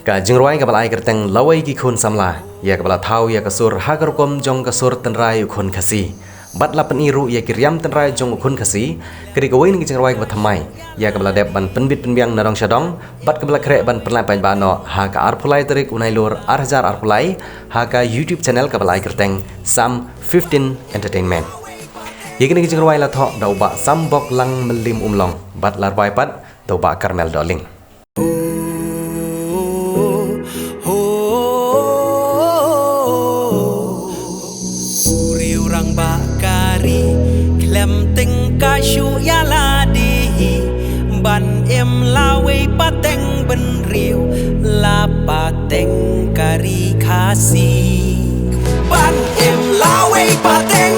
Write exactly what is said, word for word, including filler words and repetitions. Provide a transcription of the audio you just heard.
Ka jingrwai kaba la ai kyrteng Lawei ki khun samla, ïa kaba la thaw ïa ka sur ha ka rukom jong ka sur tynrai u khun Khasi. Bad la pyni ruh ïa ki riam tynrai jong u khun Khasi, ka dei kawei na ki jingrwai kaba thymmai, ïa kaba la dep ban pynbit pynbiang na dong sha dong, bad kaba la khreh ban pynlait paidbah noh ha ka arphew lai tarik u Nailur ar hajar arphew lai, ha ka YouTube channel kaba la ai kyrteng Sam fifteen Entertainment. Ïa kine ki jingrwai la thoh da u Bah Sambok Langmylliemumlong, bad la rwai pat da u Bah Carmel Dohling. U riew rangbah ka ri khlem tyngka shuh ïa lade hi, ban im lawei pateng bynriew la pateng ka ri Khasi. Ban im lawei pateng